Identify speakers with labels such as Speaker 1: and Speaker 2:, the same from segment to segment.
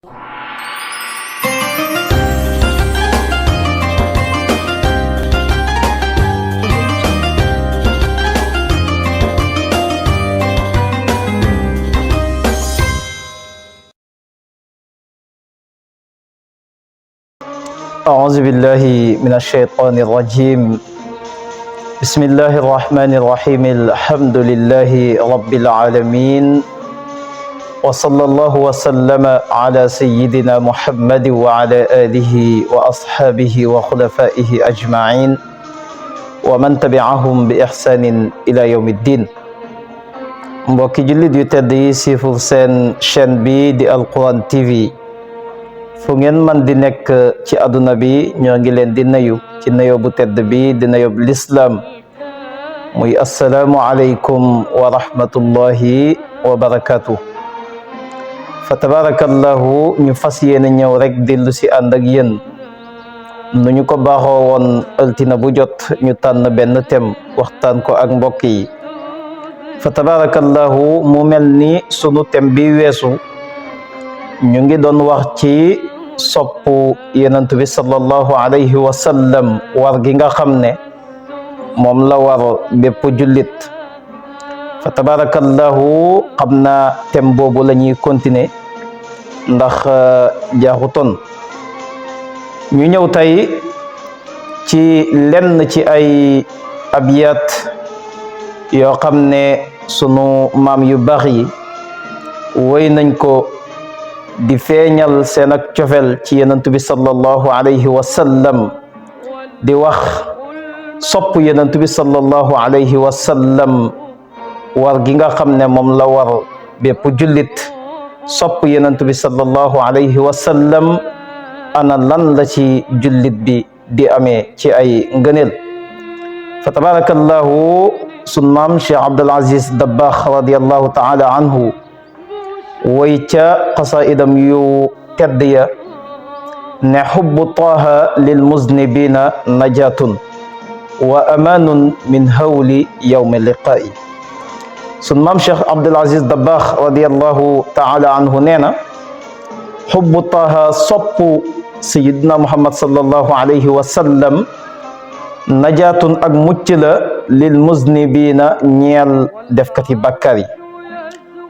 Speaker 1: أعوذ بالله من الشيطان الرجيم. بسم الله الرحمن الرحيم. الحمد لله رب العالمين، وصلى الله وسلم على سيدنا محمد وعلى آله وأصحابه وخلفائه أجمعين ومن تبعهم بإحسان إلى يوم الدين. mbokki jullit yu tedd yi siifur seen chaîne bi di Alquran TV fu ngeen man di nekk ci àdduna bi ñoo ngi leen di nuyu ci nuyoo bu tedd bi di nuyoo bu lislaam muy assalaamu aleykum wa rahmatullahi wa barakatuh. fa tabarakallahu ñu fas yéene ñëw rek dellu si ànd ak yéen nu ñu ko baaxoo woon altina bu jot ñu tànn benn thème waxtaan ko ak mbokk yi. fa tabarakallahu mu mel ni sunu thème bi weesu ñu ngi doon wax ci soppu yonent bi sallallahu alayhi wa sallam war gi nga xam ne moom la war bépp jullit. fa tabarakallahu xam naa thème boobu la ñuy continuer ndax jaaxutoon ñu ñëw tey ci lenn ci ay abiyat yoo xam ne sunu maam yu baax yi woy nañ ko di feeñal seen ak cofel ci yonent bi sallallahu alayhi wa sallam, di wax sopp yonent bi sallallahu alayhi wa sallam war gi nga xam ne moom la war bépp jullit. sopp yonent bi sallallahu alayhi wa sallam ana lan la ci jullit bi di amee ci ay ngëneel. fa tabarakallahu sun maam Cheikh Abdul Aziz Dabakh radiyallahu taala anhu woy ca qasaidam yu tedd ya ne xubbu taaha lil muznibina najatun wa amanun min hawli yawmi liqaa'i. sun maam Cheikh Abdul Aziz Dabakh radiyallahu taala anhu nee na xubbu taaha soppu sayidina Muhammad sallallahu alayhi wa sallam najaatun ak mucc la lil muznibina ñeel defkati bàkkaar yi.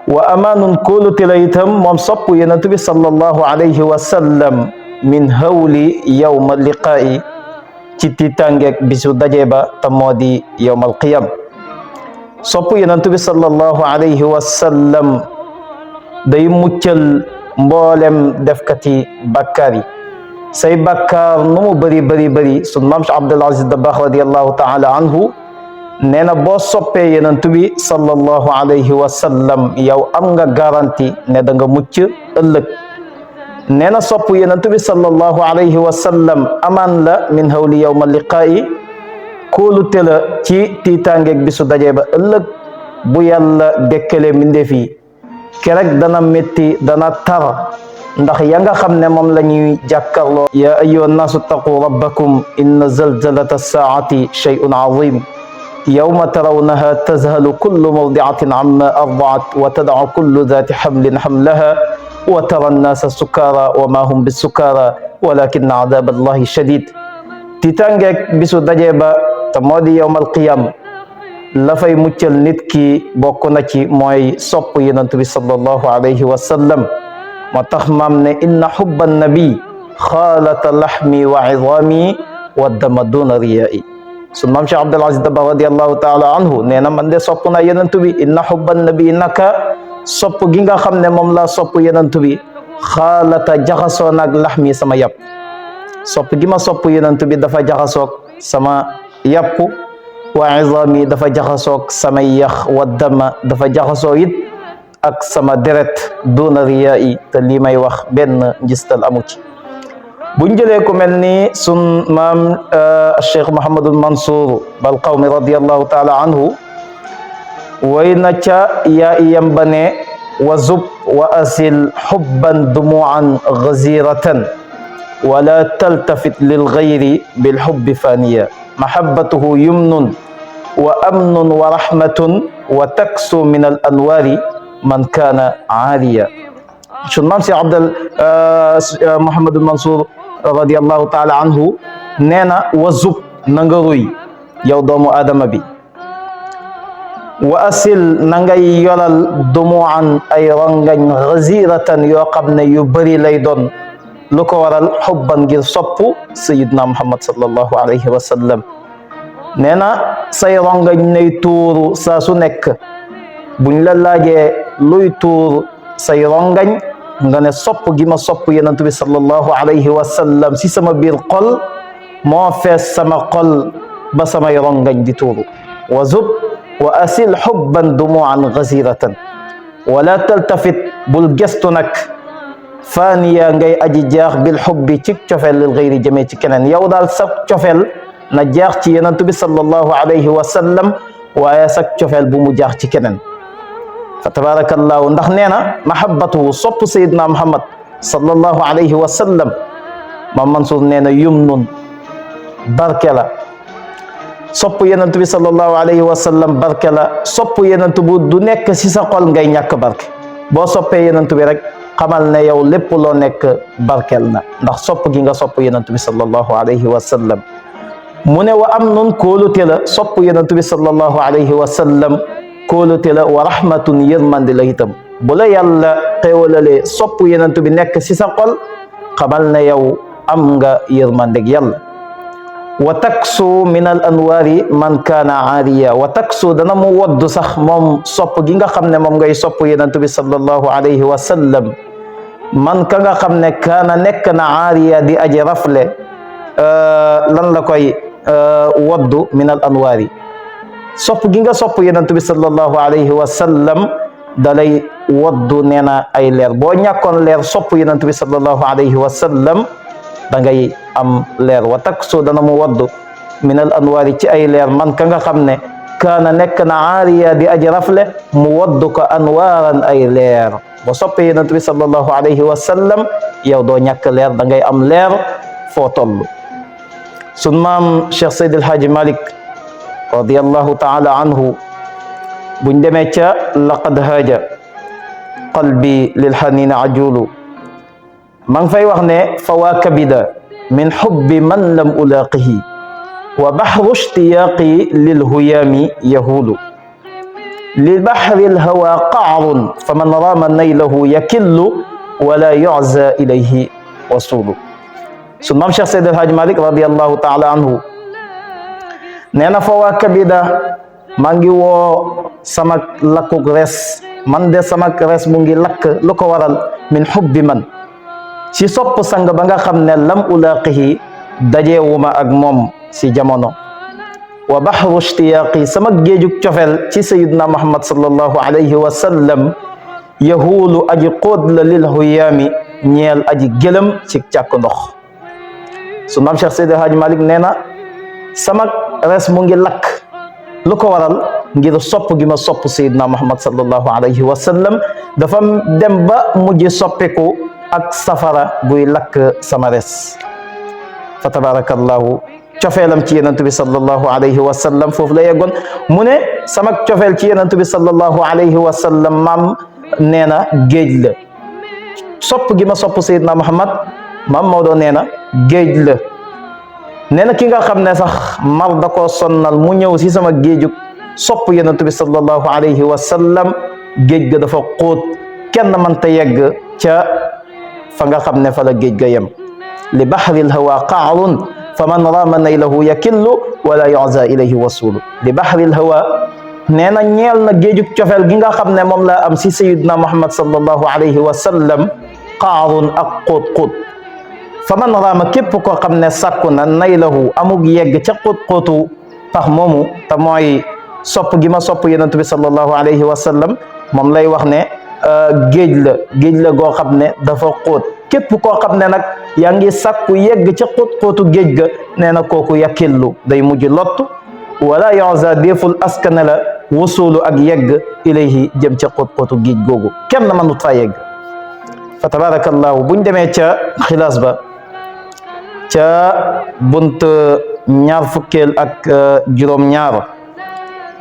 Speaker 1: wa amaanun kóolute la itam moom sopp yonent bi sallallahu alayhi wa sallam min hawli yawma liqaa'i ci tiitangeeg bisu daje ba te moo di yawmal qiyam. sopp yonent bi sallallahu alayhi wa sallam day muccal mboolem defkati bàkkaar yi. say bàkkaar nu mu bëri bëri bëri sun maam Cheikh Abdul Aziz Dabakh radiyallahu taala anhu nee na boo soppee yonent bi sallallahu alayhi wa sallam yow am nga garanti ne da nga mucc ëllëg. nee na sopp yonent bi sallallahu alayhi wa sallam amaan la min hawli yawma liqaa'i kóolute la ci tiitaangeeg bisu dajee ba ëllëg bu yàlla dekkale mindeef yi. kerek dana métti dana tar ndax ya nga xam ne moom la ñuy jàkkarloo. ya ayyuha nnaasu ttaqu rabbakum inna zalzalata saa'ati shay'un azim yawma tarawnaha tazhalu kullu murdi'atin amma arda'at wa tada'u kullu dhati hamlin hamlaha wa tara nnaasa sukara wa ma hum bisukara walakinna adhaba allahi shadid. tiitangeeg bisu dajee ba te moo di yawmal qiyam la fay muccal nit ki bokk na ci mooy sopp yonent bi sallallahu alayhi wa sallam. moo tax maam ne inna hubba nabi xaalata laxmi wa idaami wa dama duna riyaa'i. sun maam Cheikh Abdul Aziz Dabakh radiyallahu taala anhu nee na man de sopp naa yonent bi. inna hubba nabi naka sopp gi nga xam ne moom laa sopp yonent bi xaalata jaxasoo naag laxmi sama yàpp. sopp gi ma sopp yonent bi dafa jaxasoog sama yàpp. wa idaami dafa jaxasoog samay yax. wa dama dafa jaxasoo it ak sama deret duna riyaa'i te lii may wax benn njistal amu ci. buñ jëlee ku mel ni sun maam Cheikh Mouhamadul Mansour bal qawmi radiyallahu taala anhu woy na ca yaa iyam ba ne wa zub wa asil xubban dumuan gaziratan wala taltafit lil gayri bil xubbi faniya mahabbatuhu yumnun wa amnun wa rahmatun wa taksu min al anwaari man kaana aaliya. sun maam si Abdal Mouhamadul Mansour radiallahu taala anhu nee na wa zub na nga ruy yow doomu aadama bi wa asil na ngay yolal dumuan ay rongañ gaziratan yoo xam ne yu bëri lay doon lu ko waral xubban ngir sopp sayidna Muhammad sallallahu alayhi wa sallam nee na say rongañ nay tuuru saa su nekk buñ la laajee luy tuur say rongañ nga ne sopp gi ma sopp yonent bi sallallahu alayhi wa sallam si sama biir xol moo fees sama xol ba samay rongañ di tuuru wa zub wa asil xubban dumuan gaziratan wala taltafit bul gestu nag faniya ngay aji jaax bil xubbi ci cofeel lil gayri jëmee ci keneen yow daal sa cofeel na jaax ci yonent bi sallallahu alayhi wa sallam waaye sa cofeel bu mu jaax ci keneen fa tabarakallahu ndax nee na mahabbatuhu sopp sayidna Muhammad sallallahu alayhi wa sallam Maam Mansour nee na yumnun barke la sopp yonent bi sallallahu alayhi wa sallam barke la sopp yonent bu du nekk si sa xol ngay ñàkk barke boo soppee yonent bi rek xamal ne yow lépp loo nekk barkel na ndax sopp gi nga sopp yonent bi sallallahu alayhi wa sallam mu ne wa am nun kóolute la sopp yonent bi sallallahu alayhi wa sallam kóolute la wa rahmatun yërmande la itam bu la yàlla xéewalalee sopp yonent bi nekk si sa xol xamal ne yow am nga yërmandeg yàlla wa taksu min al anwaari man kaana aariya wa taksu dana mu woddu sax moom sopp gi nga xam ne moom ngay sopp yonent bi sallallahu alayhi wa sallam man ka nga xam ne kaana nekk na aariya di aji rafle lan la koy woddu min al anwaari sopp gi nga sopp yonent bi sallallahu alayhi wa sallam dalay woddu nee na ay leer boo ñàkkoon leer sopp yonent bi sallallahu alayhi wa sallam da ngay am leer wa taksu dana mu waddu min al anwaari ci ay leer man ka nga xam ne kaana nekk na aariya di aji rafle mu waddu ko anwaaran ay leer ba soppee yonent bi sallallahu alayhi wa sallam yow doo ñàkk leer da ngay am leer foo toll sun maam Cheikh Seydi El Hadji Malick radiyallahu taala anhu buñ demee ca laqad haaja qalbi lil hanina ajulu ma ngi fay wax ne fawa kabida min xubbi man lam ulaqihi wa baxru ishtiyaaqi lil huyaami yahulu li baxri lhawa qaarun fa man raama naylahu yakillu wala yuza ilayhi wasulu sun maam Cheikh Seydi El Hadji Malick radiallahu taala anhu nee na fawa kabida maa ngi woo sama lakkuk res man de sama res mu ngi lakk lu ko waral min xubbi man si sopp sang ba nga xam ne lam ulaqihi dajeewuma ak moom si jamono wa baxru ishtiyaaqi sama géejug cofel ci sayidna Muhammad sallallahu alayhi wa sallam yahuulu aji xóot la lil huyaami ñeel aji gëlëm ci càkk ndox su maam Cheikh Seydi El Hadji Malick nee na sama res mu ngi lakk lu ko waral ngir sopp gi ma sopp sayidna Muhammad sallallahu alayhi wa sallam dafa dem ba mujj soppiku ak safara buy lakk sama res fa tabarakallahu cofeelam ci yonent bi sallallahu alayhi wa sallam foofu la yeggoon mu ne sama cofeel ci yonent bi sallallahu alayhi wa sallam maam nee na géej la sopp gi ma sopp sayidna Muhammad maam Maodo nee na géej la nee na ki nga xam ne sax mar da koo sonnal mu ñëw si sama géejug sopp yonent bi sallallahu alayhi wa sallam géej ga dafa xóot kenn mënta yegg ca fa nga xam ne fa la géej ga yem li baxril hawa qaarun fa man raama naylahu yakillu wala yuza ilayhi wasulu li baxril hawa nee na ñeel na géejug cofeel gi nga xam ne moom laa am si sayidna Muhammad sallallahu alayhi wa sallam qaarun ak xóot-xóot fa man raama képp koo xam ne sàkku na naylahu amug yegg ca xóot-xóotu pax moomu te mooy sopp gi ma sopp yonent bi sallallahu alayhi wa sallam moom lay wax ne géej la goo xam ne dafa xóot képp koo xam ne nag yaa ngi sàkku yegg ca xóot-xóotu géej ga nee na kooku yakillu day mujj lott wala yuza déeful askane la wusulu ak yegg ilayhi jëm ca xóot-xóotu géej googu kenn mënut fa yegg fa tabarakallahu buñ demee ca xilaas ba ca bunt ñaar fukkeel ak juróom-ñaar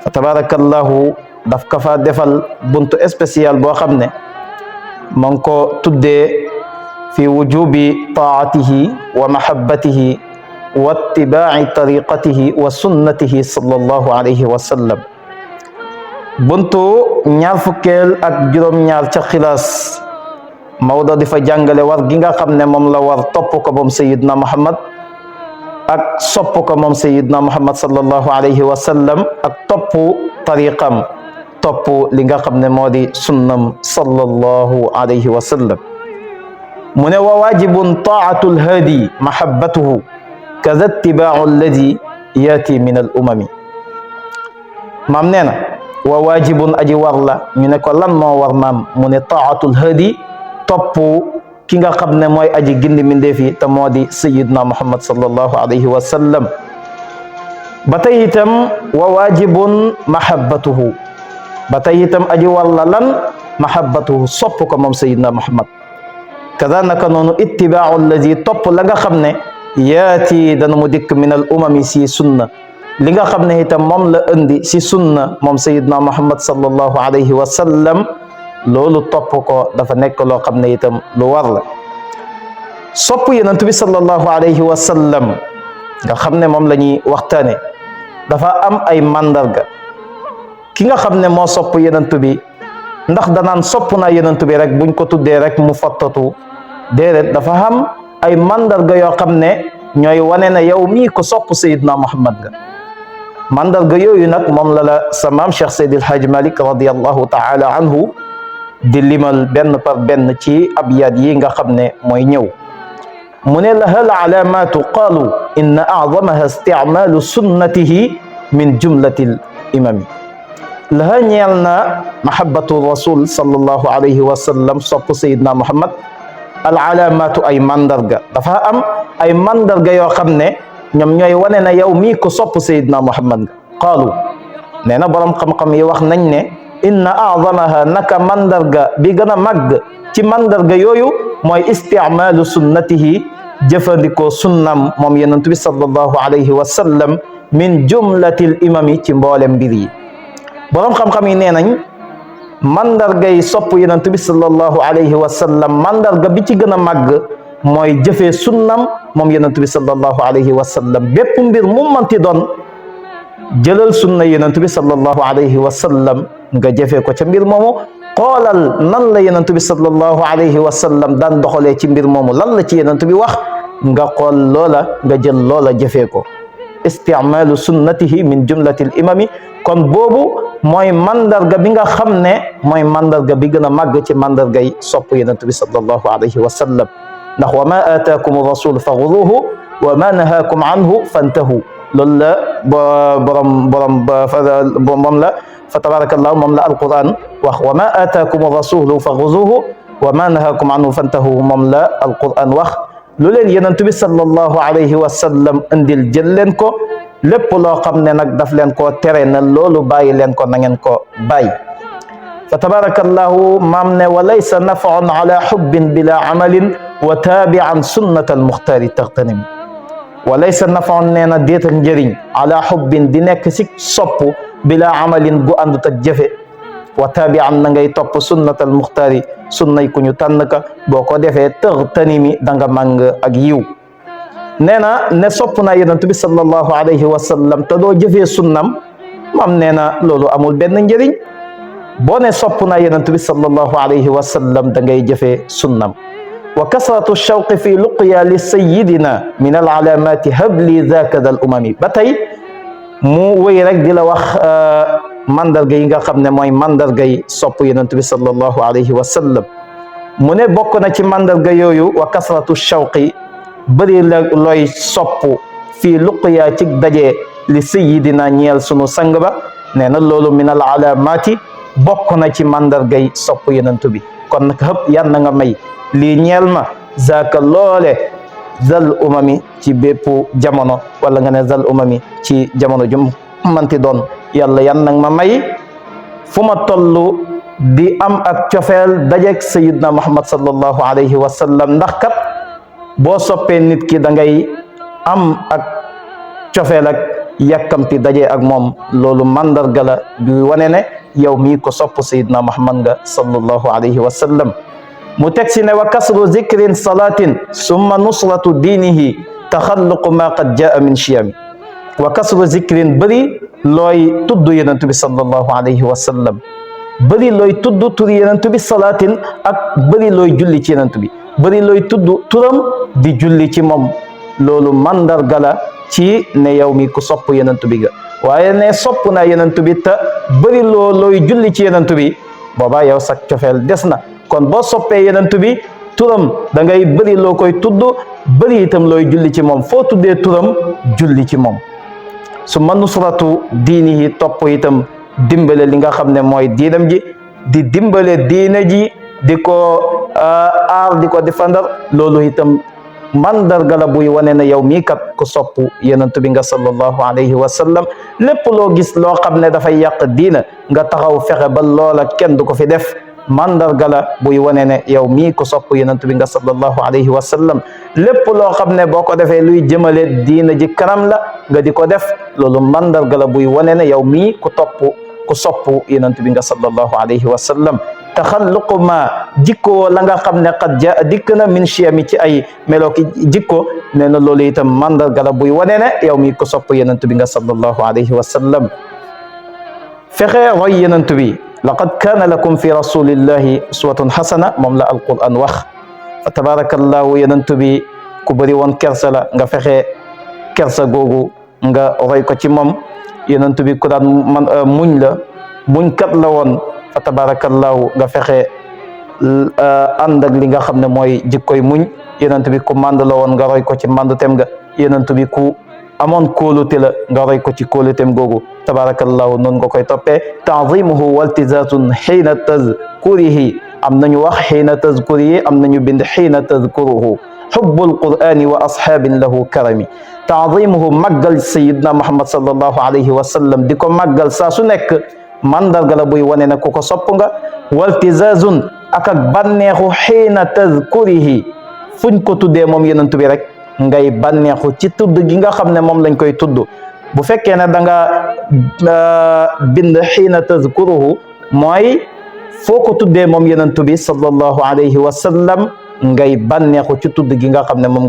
Speaker 1: fa tabarakallahu daf ka fa defal buntu spécial boo xam ne man ko tuddee fi wujubi taatihi wa mahabbatihi wa ittibaai tariqatihi wa sunnatihi sallallahu alayhi wa sallam. buntu ñaar fukkeel ak juróom-ñaar ca xilaas Maodo di fa jàngale war gi nga xam ne moom la war topp ko moom sayidna Muhammad ak sopp ko moom sayidna Muhammad sallallahu alayhi wa sallam ak topp tariqam, topp li nga xam ne moo di sunnam sallallahu alayhi wa sallam. mu ne wa waajibun taatul haadi mahabbatuhu kaza ittibaau alladi yaati min al umami. maam nee na wa waajibun aji war la. ñu ne ko lan moo war maam? mu ne taatul haadi, topp ki nga xam ne mooy aji gindi mindeef yi te moo di sayidna Muhammad sallallahu alayhi wa sallam. ba tey itam wa waajibun mahabbatuhu, ba tey itam aji war la lan? mahabbatuhu, sopp ko moom sayidna Muhammad. kada naka noonu ittibaau allazi, topp la nga xam ne yaati dana mu dikk min al umami si sunna, li nga xam ne itam moom la indi si sunna moom sayidna Muhammad sallallahu alayhi wa sallam. loolu topp ko dafa nekk loo xam ne itam lu war la. sopp yonent bi sallallahu alayhi wa sallam nga xam ne moom la ñuy waxtaane dafa am ay mandarga. ki nga xam ne moo sopp yonent bi ndax danaan sopp naa yonent bi rek buñ ko tuddee rek mu fattatu? déedéet, dafa am ay mandarga yoo xam ne ñooy wane ne yow mii ko sopp sayidna Muhammad nga. mandarga yooyu nag moom la sa maam Cheikh Seydi El Hadji Malick radiyallahu taala anhu di limal benn par benn ci abyaat yi nga xam ne mooy ñëw. mu ne laha al alaamatu qaalu inna acdamaha isticmaalu sunnatihi min jumlati l imami. laha ñeel na mahabbatu rasul sallallahu alayhi wa sallam, sopp sayidna Muhammad, al alaamatu ay mandarga. dafa am ay mandarga yoo xam ne ñoom ñooy wane na yow mii ko sopp sayidna Muhammad nga. qaalu, nee na borom xam-xam yi wax nañ ne inna acdamaha, naka mandarga bi gën a màgg ci mandarga yooyu mooy isticmaalu sunnatihi, jëfandikoo sunnam moom yonent bi sallallahu alayhi wa sallam, min jumlatil imami, ci mboolem mbir yi. borom xam-xam yi nee nañ mandarga yi sopp yonent bi sallallahu alayhi wa sallam, mandarga bi ci gën a màgg mooy jëfee sunnam moom yonent bi sallallahu alayhi wa sallam. bépp mbir mu manti doon jëlal sunna yonent bi sallallahu alayhi wa sallam nga jëfee ko ca mbir moomu. xoolal nan la yonent bi sallallahu alayhi wa sallam daan doxalee ci mbir moomu, lan la ci yonent bi wax, nga xool loola nga jël loola jëfee ko. isticmaalu sunnatihi min jumlatil imami, kon boobu mooy mandarga bi nga xam ne mooy mandarga bi gën a màgg ci mandarga yi sopp yonent bi sallallahu alayhi wa sallam. ndax wa ma aataakum rasul fa xuduuhu wa ma nahaakum anhu fantahu. loolu la moom la fa tabarakallahu moom la alquran wax, wa ma aataakum rasulu fa xuduuhu wa ma nahaakum anhu fantahu. moom la alquran wax, lu leen yonent bi sallallahu alayhi wa sallam indil jël leen ko, lépp loo xam ne nag daf leen koo tere na loolu bàyyi leen ko, na ngeen ko bàyyi. fa tabarakallahu maam ne wa laysa nafaun ala xubbin bila amalin wa taabian sunnat almuxtaari taxtanim. wa laysa nafaun nee na déet ak njëriñ ala xubbin di nekk si sopp bila amalin gu àndut ak jëfe, wa taabian na ngay topp sunnat almuxtaari, sunnay ku ñu tànn ka. boo ko defee taxtanimi da nga màng ak yiw. nee na ne sopp naa yonent bi sallallahu alayhi wa sallam te doo jëfee sunnam, maam nee na loolu amul benn njëriñ. boo ne sopp naa yonent bi sallallahu alayhi wa sallam da ngay jëfee sunnam. wa kasratu shawqi fi luqya li sayidina min al alaamati habli zakada al umami. ba tey mu wéy rek di la wax mandarga yi nga xam ne mooy mandarga yi sopp yonent bi sallallahu alayhi wa sallam. mu ne bokk na ci mandarga yooyu wa kasratu shawqi, bëri la looy sopp fii luqya ci daje li sayidina ñeel sunu sang ba. nee na loolu min al alaamati bokk na ci mandargay sopp yonent bi. kon nag xëpp yan na nga may lii ñeel ma zaaka loole zal umami, ci bépp jamono, wala nga ne zal umami ci jamono jum manti doon. yàlla yan nag ma may fu ma toll di am ak cofeel dajeeg sayidna Muhammad sallallahu alayhi wa sallam. ndax kat boo soppee nit ki da ngay am ak cofeel ak yàkkamti daje ak moom. loolu mandarga la bi wane ne yow mii ko sopp sayidna Muhammad nga sallallahu alayhi wa sallam. mu teg si ne wa kasru zikrin salatin summa nusratu diinihi taxalluqu ma qad jaa min chiyami wa kasru zikrin bëri looy tudd yonent bi sallallahu alayhi wa sallam bëri looy tudd turi yonent bi salatin ak bëri looy julli ci yonent bi bëri looy tudd turam di julli ci moom loolu mandarga la ci ne yow mi ku sopp yonent bi ga waaye ne sopp naa yonent bi te bëri looy julli ci yonent bi boobaa yow sax cofeel des na kon boo soppee yonent bi turam da ngay bëri loo koy tudd bëri itam looy julli ci moom foo tuddee turam julli ci moom su ma nusratu diinihi topp itam dimbale li nga xam ne mooy diinam ji di dimbale diina ji di ko aar di ko defandar loolu itam mandarga la buy wane ne yow mii kat ku sopp yonent bi nga sallallahu alayhi wa sallam lépp loo gis loo xam ne dafay yàq diina nga taxaw fexe ba loola kenn du ko fi def mandarga la buy wane ne yow mii ku sopp yonent bi nga sallallahu alayhi wa sallam lépp loo xam ne boo ko defee luy jëmale diina ji kanam la nga di ko def loolu mandarga la buy wane ne yow mii ku sopp yonent bi nga sallallahu alayhi wa sallam taxalluqu ma jikko la nga xam ne qad jaa dikk na min chiyami ci ay melooki jikko nee na loolu itam mandarga la buy wane ne yow mii ku sopp yonent bi nga sallallahu alayhi wa sallam fexe roy yonent bi laqad kaana lakum fi rasulillahi uswatun hasana moom la alquran wax fa tabarakallahu yonent bi ku bëri woon kersa la nga fexe kersa googu nga roy ko ci moom yonent bi ku daan muñ la muñ kat la woon fa tabarakallahu nga fexe ànd ak li nga xam ne mooy jikkoy muñ yonent bi ku mànd la woon nga roy ko ci mànd tem nga yonent bi ku amoon kóolute la nga roy ko ci kóoluteem googu tabarakallahu noonu nga koy toppee ta'zimuhu waltizatun xiina tazkurihi am nañu wax xiina tazkurihi am nañu bind xiina tazkuruhu xubbul qur'ani wa asxaabin lahu karami ta'zimuhu màggal sayidna muhammad sallallahu alayhi wa sallam di ko màggal saa su nekk mandarga la buy wane ne ku ko sopp nga waltizazun ak bànneexu xiina tazkurihi fuñ ko tuddee moom yonent bi rek ngay bànneexu ci tudd gi nga xam ne moom lañ koy tudd bu fekkee ne da nga bind xiina tazkuruhu mooy foo ko tuddee moom yonent bi sallallahu alayhi wa sallam ngay bànneexu ci tudd gi nga xam ne moom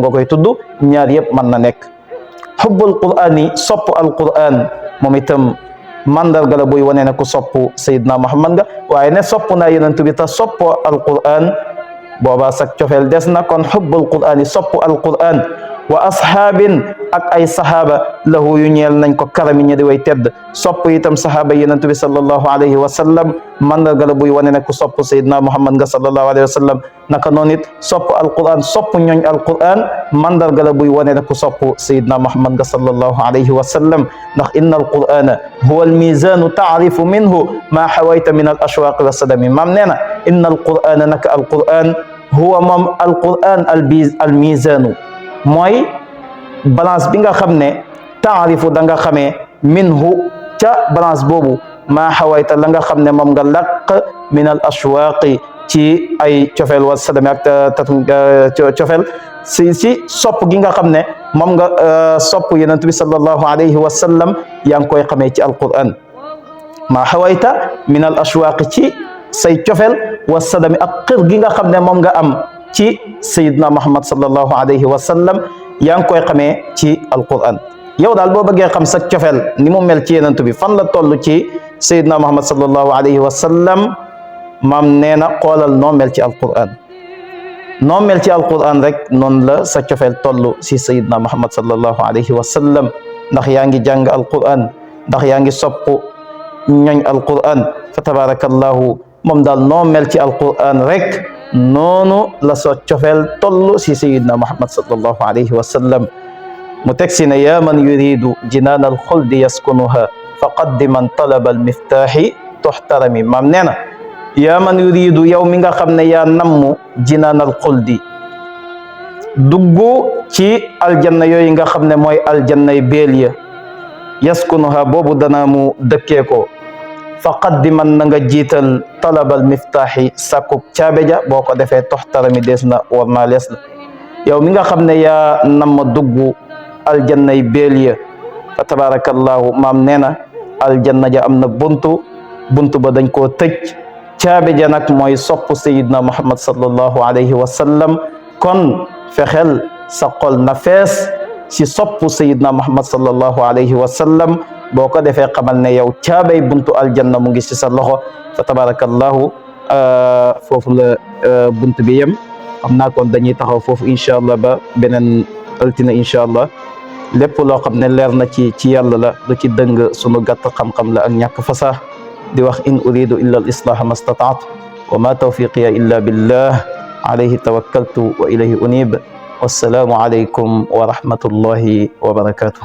Speaker 1: nga koy tudd ñaar yëpp mën na nekk xubbul qur'ani sopp alquran moom itam mandarga la buy wane ne ku sopp sayidna muhammad nga waaye ne sopp naa yonent bi te sopp alquran boobaa sax cofeel des na kon xubbul qur'ani sopp alquran wa ashaabin ak ay sahaaba lahu yu ñeel nañ ko karami ñi di way tedd sopp itam sahaaba yonent bi sallallahu alayhi wa sallam mandarga la buy wane ne ku sopp sayidna muhammad nga sallallahu alayhi wa sallam naka noonu it sopp alquran sopp ñooñ alquran mandarga la buy wane ne ku sopp sayidna muhammad nga sallallahu alayhi wa sallam ndax inna alqur'ana huwa almizanu taarifu minhu ma xawayta min al ashwaqi wa sadami maam nee na inna alqur'ana naka alquran huwa moom alquran almizanu mooy balance bi nga xam ne taarifu da nga xamee minhu ca balance boobu maa xawayta la nga xam ne moom nga laq min al ashwaqi ci ay cofeel wa sadami ak cofeel si sopp gi nga xam ne moom nga sopp yonent bi sallallahu alayhi wa sallam yaa ngi koy xamee ci alquran maa xawayta min al ashwaqi ci say cofeel wa sadami ak xër gi nga xam ne moom nga am ci sayidna muhammad sallallahu alayhi wa sallam yaa ngi koy xamee ci alquran yow daal boo bëggee xam sa cofeel ni mu mel ci yonent bi fan la toll ci sayidna muhammad sallallahu alayhi wa sallam maam nee na xoolal noo mel ci alquran noo mel ci alquran rek noonu la sa cofeel toll si sayidna muhammad sallallahu alayhi wa sallam ndax yaa ngi jàng alquran ndax yaa ngi sopp ñooñ alquran fa tabarakallahu moom daal noo mel ci alquran rek noonu la sa cofeel toll si sayidna muhammad sallallahu alayhi wa sallam mu teg si ne yaa man yuridu jinaan alxuldi yaskunuha fa qaddiman talaba almiftaaxi tuxtarami maam nee na yaa man yuridu yow mi nga xam ne yaa namm jinaan alxuldi dugg ci aljanna yooyu nga xam ne mooy aljannay beel ya yaskunuha boobu dana mu dëkkee ko fa qaddiman na nga jiital talabal miftaaxi sàkkuk caabe ja boo ko defee toxtarami dees na war naa lees la yow mi nga xam ne yaa namma dugg aljannay beel ya fa tabarakallahu maam nee na aljanna ja am na buntu ba dañ koo tëj caabi ja nag mooy sopp sayidna muhammad sallallahu alayhi wa sallam. kon fexeel sa xol na fees si sopp sayidna muhammad sallallahu alayhi wa sallam. boo ko defee xamal ne yow caabay buntu aljanna mu ngi si sa loxo. fa tabarakallahu foofu la buntu bi yem. xam naa kon dañuy taxaw foofu incha allah ba beneen altine incha allah. lépp loo xam ne leer na ci yàlla la, lu ci dëng sunu gàtt xam-xam la ak ñàkk fasax. di wax in uridu illa al islaha ma stataat wa ma tawfiqiya illa billah alayhi tawakkaltu wa ilayhi unib. wassalaamu alaykum wa rahmatullahi wa barakatuh.